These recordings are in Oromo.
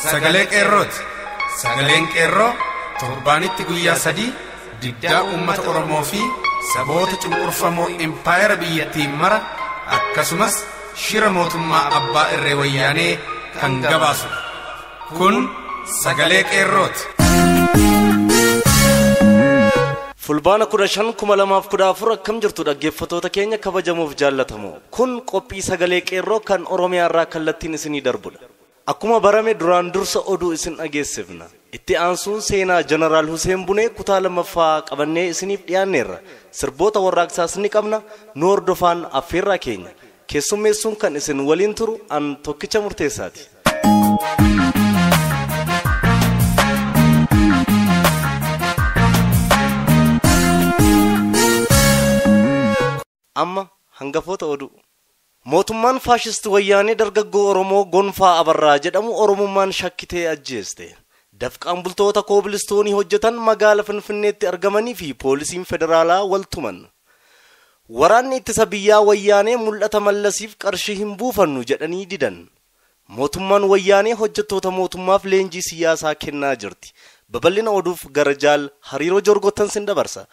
Sagalee Qeerrooti. Sagaleen Qeerroo torbaanitti guyyaa 3 diddaa uummata Oromoo fi saboota cunqurfamoo impaayera biyyattii mara akkasumas shira mootummaa abbaa irree wayyaanee kan gabaasudha. Kun Sagalee Qeerrooti. Fulbaana 15/2014 akkam jirtu dhaggeeffattoota keenya kabajamuuf jaallatamoo. Kun qophii Sagalee Qeerroo kan Oromiyaa irraa kallattiin isinii darbudha. Akkuma barame duraan dursa oduu isin dhageessifna. Itti aansuun seenaa Jeneraal Hussein Bunee kutaa 2ffaa qabannee isiniif dhiyaanneerra. Sirboota warraaqsaas ni qabna, nu hordofaan affeerraa keenya. Keessummeessuun kan isin waliin turu an Tokkicha Murteessaati. Amma hangafoota oduu. Mootummaan faashisti wayyaanee dargaggoo Oromoo Gonfaa Abarraa jedhamu Oromummaan shakkitee ajjeeste. Dafqaan bultoota koobilistoonii hojjetan magaala Finfinneetti argamanii fi poolisiin federaalaa waltuman. Waraanni ittisa biyyaa wayyaanee mul'ata Mallasiif qarshii hin buufannu jedhanii didan. Mootummaan wayyaanee hojjettoota mootummaaf leenjii siyaasaa kennaa jirti. Babal'ina oduuf gara jaal Hariiroo Jorgottan sin dabarsa.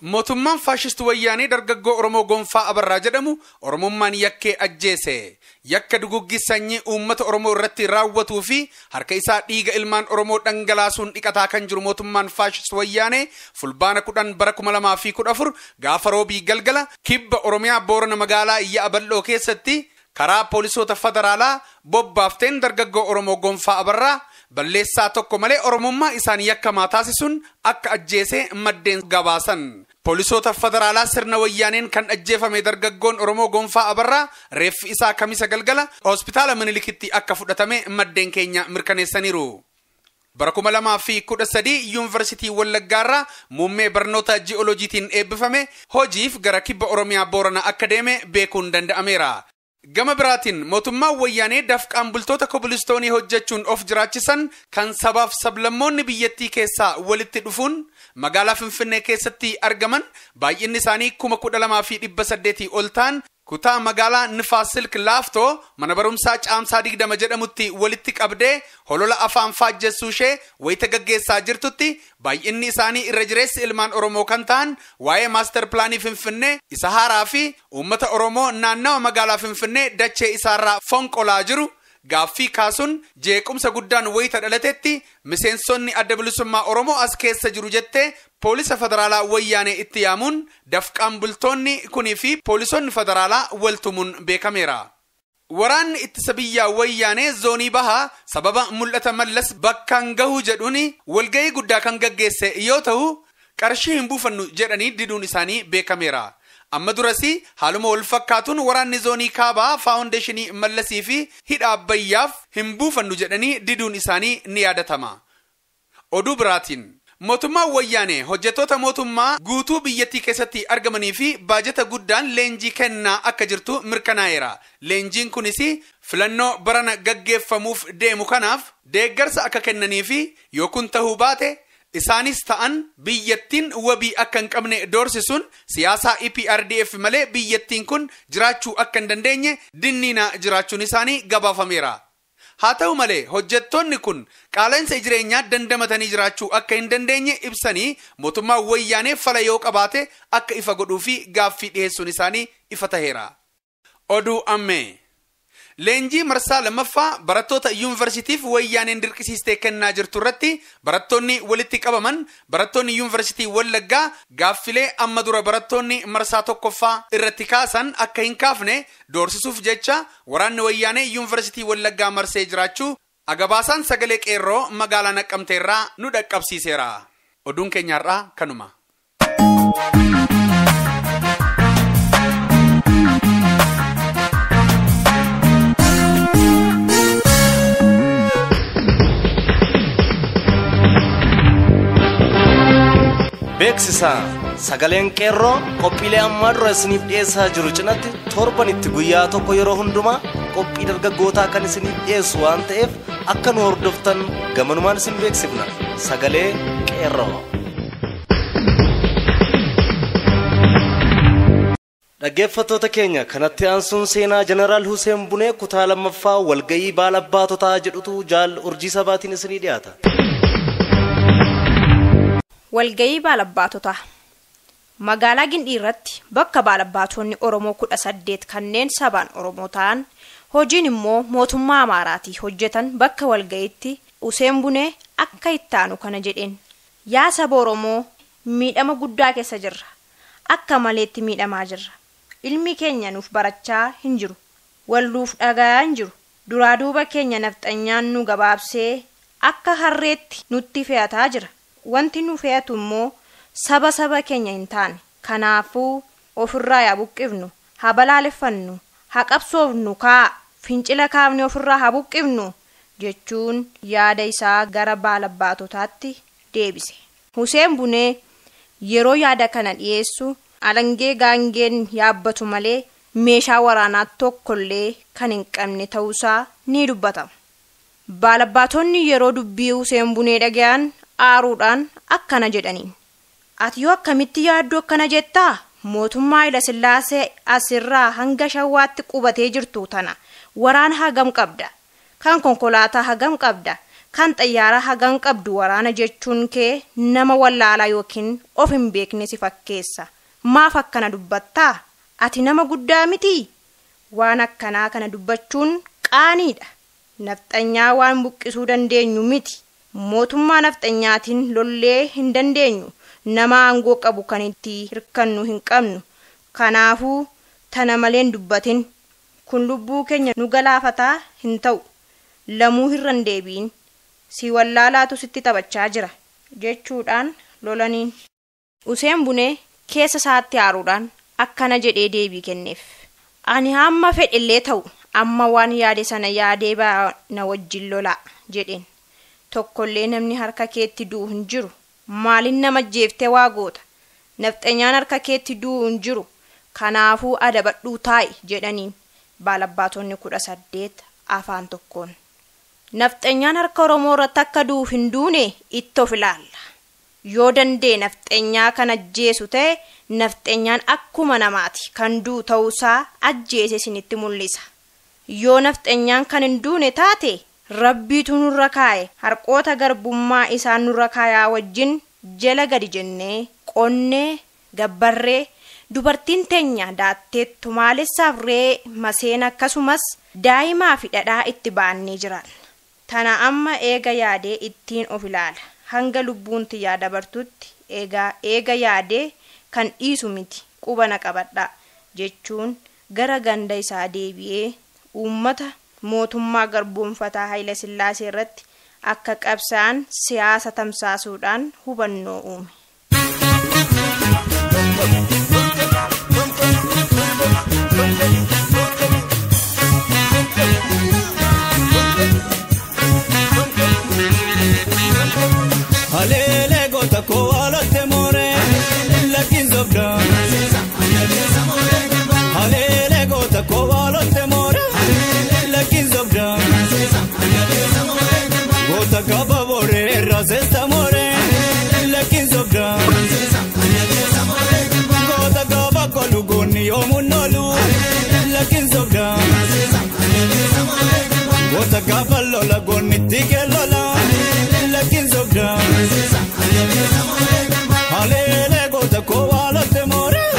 Mootummaan faashisti wayyaanee dargaggoo Oromoo Gonfaa Abarraa jedhamu Oromummaan yakkee ajjeese. Yakka duguggii sanyii uummata Oromoo irratti raawwatuu fi harka isaa dhiiga ilmaan Oromoo dhangalaasuun dhiqataa kan jiru mootummaan faashisti wayyaanee fulbaana 10 bara 2014 gaafa roobii galgala kibba Oromiyaa Boorana magaalaa Iyya Bal'oo keessatti karaa poolisoota federaalaa bobbaafteen dargaggoo Oromoo Gonfaa Abarraa balleessaa tokko malee Oromummaa isaan yakkamaa taasisuun akka ajjeese maddeen gabaasan. Poolisoota federaalaa sirna wayyaaneen kan ajjeefame dargaggoon Oromoo Gonfaa Abarraa reeffi isaa kamisa galgala hospitaala Minilikitti akka fudhatame maddeen keenya mirkaneessaniiru. Bara 2013 Yuunivarsiitii Wallaggaarraa muummee barnoota ji'ooloojiitiin eebbifame hojiif gara kibba Oromiyaa Boorana akka deeme beekuun danda'ameera. Gama biraatiin mootummaan wayyaanee dafqaan bultoota kobilistoonii hojjechuun of jiraachisan kan sabaaf sablammoonni biyyattii keessaa walitti dhufuun magaalaa Finfinnee keessatti argaman baay'inni isaanii 12,800 ol ta'an kutaa magaalaa Nifaas Silk Laaftoo mana barumsaa Caamsaa 20 jedhamutti walitti qabdee holola afaan faajjessuu ishee wayita gaggeessaa jirtutti baay'inni isaanii irra jireessi ilmaan Oromoo kan ta'an waa'ee maaster pilaanii Finfinnee isa haaraa fi uummata Oromoo naannawa magaalaa Finfinnee dachee isaarraa fonqolaa jiru gaaffii kaasuun jeequmsa guddaan wayita dhalatetti miseensonni adda bilisummaa Oromoo as keessa jiru jettee poolisa federaalaa wayyaanee itti yaamuun dafqaan bultoonni kunii fi poolisonni federaalaa waltumuun beekameera. Waraanni ittisa biyyaa wayyaanee zoonii bahaa sababa mul'ata Mallas bakkaan gahuu jedhuun walgahii guddaa kan gaggeesse yoo ta'u qarshii hin buufannu jedhanii diduun isaanii beekameera. Amma durasi haaluma wal fakkaatuun waraanni zoonii kaabaa faawundeeshinii Mallasii fi hidha Abbayyaaf hin buufannu jedhanii diduun isaanii ni yaadatama. Oduu biraatiin mootummaan wayyaanee hojjettoota mootummaa guutuu biyyattii keessatti argamanii fi baajata guddaan leenjii kennaa akka jirtu mirkanaa'eera. Leenjiin kunis filannoo barana gaggeeffamuuf deemu kanaaf deeggarsa akka kennanii fi yoo kun ta'uu baate isaanis ta'an biyyattiin wabii akka hin qabne doorsisuun siyaasaa EPRDF malee biyyattiin kun jiraachuu akka hin dandeenye dinniina jiraachuun isaanii gabaafameera. Haa ta'u malee hojjettoonni kun qaala'insa jireenyaa dandamatanii jiraachuu akka hin dandeenye ibsanii mootummaa wayyaanee fala yoo qabaate akka ifa godhuu fi gaaffii dhiyeessuun isaanii ifa taheera. Oduu ammee. Leenjii marsaa 2ffaa barattoota yuunivarsiitiif wayyaaneen dirqisiistee kennaa jirtu irratti barattoonni walitti qabaman barattoonni yuunivarsiitii Wallaggaa gaaffilee amma dura barattoonni marsaa 1ffaa irratti kaasan akka hin kaafne doorsisuuf jecha waraanni wayyaanee yuunivarsiitii Wallaggaa marsee jiraachuu agabaasaan Sagalee Qeerroo magaalaa Naqqamteerraa nu dhaqqabsiiseera. Oduun keenyarraa kanuma. Beeksisa Sagaleen Qeerroo qophiilee ammaa dura isiniif dhiyeessaa jiru cinatti torbanitti guyyaa tokko yeroo hundumaa qophii dargaggootaa kan isiniif dhiyeessu waan ta'eef akka nu hordoftan gamanumaan isin beeksifna. Sagalee Qeerroo. Dhaggeeffattoota keenya kanatti aansuun seenaa Jeneraal Hussein Bunee kutaa lammaffaa walga'ii baala abbaatotaa jedhutu jaal Urjii Sabaatiin isinii dhiyaata. Walga'ii baalabbaatotaa magaalaa Gindii irratti bakka baalabbaatonni Oromoo 18 kanneen sabaan Oromoo ta'an hojiin immoo mootummaa Amaaraatii hojjetan bakka walga'iitti Hussein Bunee akka ittaanu kana jedheen. Yaa saba Oromoo, miidhama guddaa keessa jirra. Akka maleetti miidhamaa jirra. Ilmi keenya nuuf barachaa hin jiru. Walluuf dhagayaa hin jiru. Duraa duuba keenya nafxanyaan nu gabaabsee akka harreetti nutti fe'ataa jira. Wanti nu fe'atu immoo saba saba keenya hin taane. Kanaafuu ofirraa yaa buqqifnu, haa balaaleffannu, haa qabsoofnu, kaa fincila kaafne ofirraa haa buqqifnu jechuun yaada isaa gara baalabbaatotaatti deebise. Hussein Bunee yeroo yaada kana dhiyeessu alangee gaangeen yaabbatu malee meeshaa waraanaa tokkollee kan hin qabne ta'uusaa ni dubbatama. Baalabbaatonni yeroo dubbii Hussein Bunee dhaga'an aaruudhaan akkana jedhaniin. Ati yoo akkamitti yaaddu akkana jettaa? Mootummaa Haayila Sillaasee asirraa hanga Shawwaatti qubatee jirtu tana waraana hagam qabda? Kan konkolaataa hagam qabda? Kan xayyaara hagam qabdu? Waraana jechuun kee nama wallaalaa yookiin of hin beekne si fakkeessa. Maaf akkana dubbattaa? Ati nama guddaa mitii? Waan akkanaa kana dubbachuun qaaniidha. Nafxanyaa waan buqqisuu dandeenyu miti. Mootummaa nafxanyaatiin lollee hin dandeenyu. Nama aangoo qabu kan itti hirkannu hin qabnu. Kanaafuu tana malee hin dubbatin. Kun lubbuu keenya nu galaafataa hin ta'u. Lamuu hirra hin deebiin. Si wallaalaatu sitti taphachaa jira jechuudhaan lolaniin. Hussein Bunee keessa isaatti aaruudhaan akkana jedhee deebii kenneef. Ani hamma fedhellee ta'u amma waan yaade sana yaadee na wajjin lolaa jedheen. Tokkollee namni harka keetti du'u hin jiru. Maaliin nama jeeftee waa goota? Nafxanyaan harka keetti du'u hin jiru. Kanaafuu adabadhuu taa'i jedhaniin baalabbaatonni 18 afaan tokkoon. Nafxanyaan harka Oromoo irratti akka du'uuf hin duune itti of ilaalla. Yoo dandee nafxanyaa kan ajjeesu ta'e nafxanyaan akkuma namaati kan du'u ta'uusaa ajjeese isinitti mul'isa. Yoo nafxanyaan kan hin duune taate Rabbiitu nurra kaa'e harqoota garbummaa isaan nurra kaayaa wajjin jala gadi jennee qonnee gabbarree dubartiin teenya daatteettu maalessaaf re'ee maseen akkasumas daa'imaa fi dhadhaa itti baannee jiran. Tana amma eega yaadee ittiin of ilaala. Hanga lubbuun tiyyaa dabartutti eega yaadee kan dhiisu miti quba na qabadhaa jechuun gara ganda isaa deebi'ee uummata mootummaa garboomfataa Haayila Sillaasee irratti akka qabsaan siyaasa tamsaasuudhaan hubannoo uume. Haleele goota koo waalotte mooree lakkiin sobda. Haleele goota koo waalotte mooree lakkiin sobda. Goota kaba booree irraa seesta mooree lakkiin sobda. Goota kaba kolu goonni yoomuun oolu lakkiin sobda. Goota gaafa lola goonni tikee lola lakkiin sobda. Haleele goota koo waalotte mooree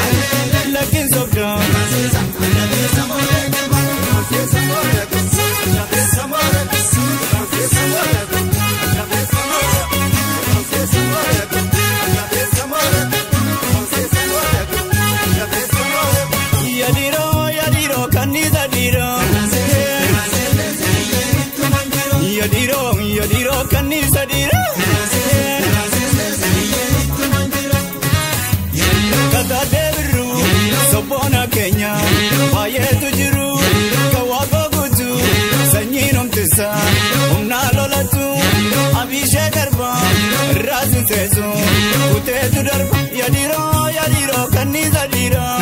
lakkiin sobda. Yadiro yadiro kanniisa dhiiroo. Yadiro yadiro kanniisa dhiiroo. Kataatee birruu sobboona keenya baay'eetu jiru kawaaqoo guutuu sanyiin omtisa humnaa lolatu abishee garba irraa sinseesu kuteetu darba yadiro yadiro kanniisa dhiiroo.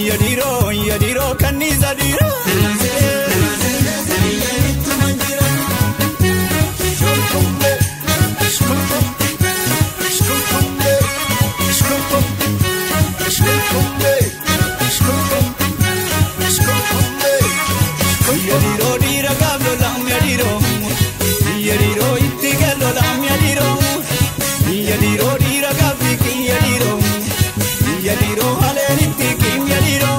Yadiro yadiro kanniisa dhiiroo. Yadiro dira gablo lam yadiro Yadiro itti gallo lam yadiro Yadiro dira gabli ki yadiro Yadiro halen itti kim yadiro.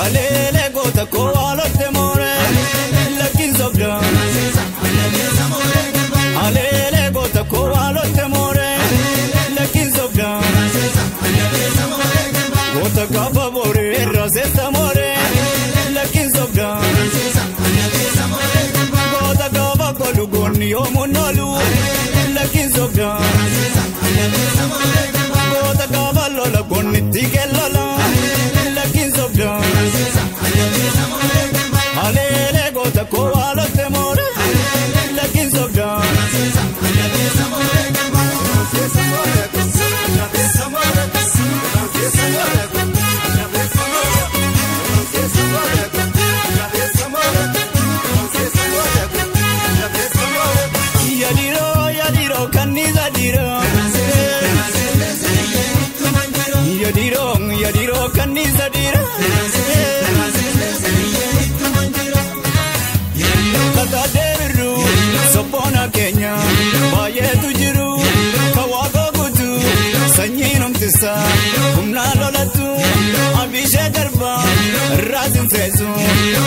Alele gota ko alotte more lakin sobda Alele gota ko alotte more lakin sobda Gota kafa bore rasesta more lakin sobda Gota kafa kolu gonni omonolu lakin sobda Gota kafa lola gonni tikellola lakin sobda Alele gota ko alotte more lakin sobda. Yadiro yadiro kanniza diro Yadiro yadiro kanniza diro Kata deru sopona Kenya bayetu jiru kawago gutu sanyinom tisa humna lolatu abishe darba razin sesu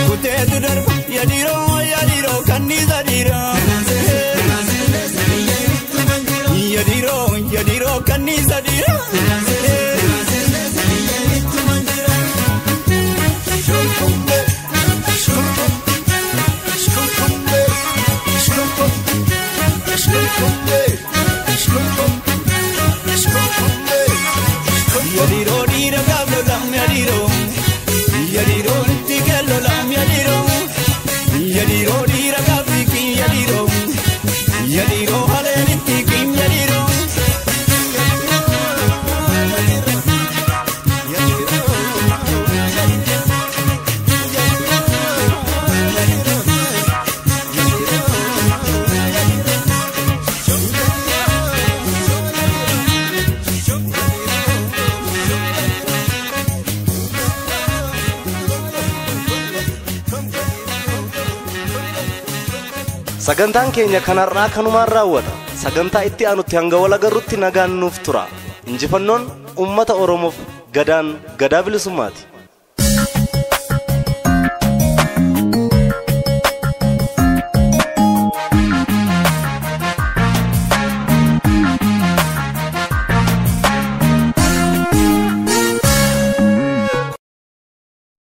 kutetu darba yadiro yadiro kanniza diro Yadiro yadiro kanniza diro. Yadiro dira gablo lam yadiro Yadiro itti gallo lam yadiro Yadiro dira gabli ki yadiro Yadiro halen itti kim yadiro. Sagantaan keenya kanarraa kanumaan raawwata. Sagantaa itti aanutti hanga wal agarrutti nagaan nuuf tura. Injifannoon uummata Oromoof gadaan gadaa bilisummaati.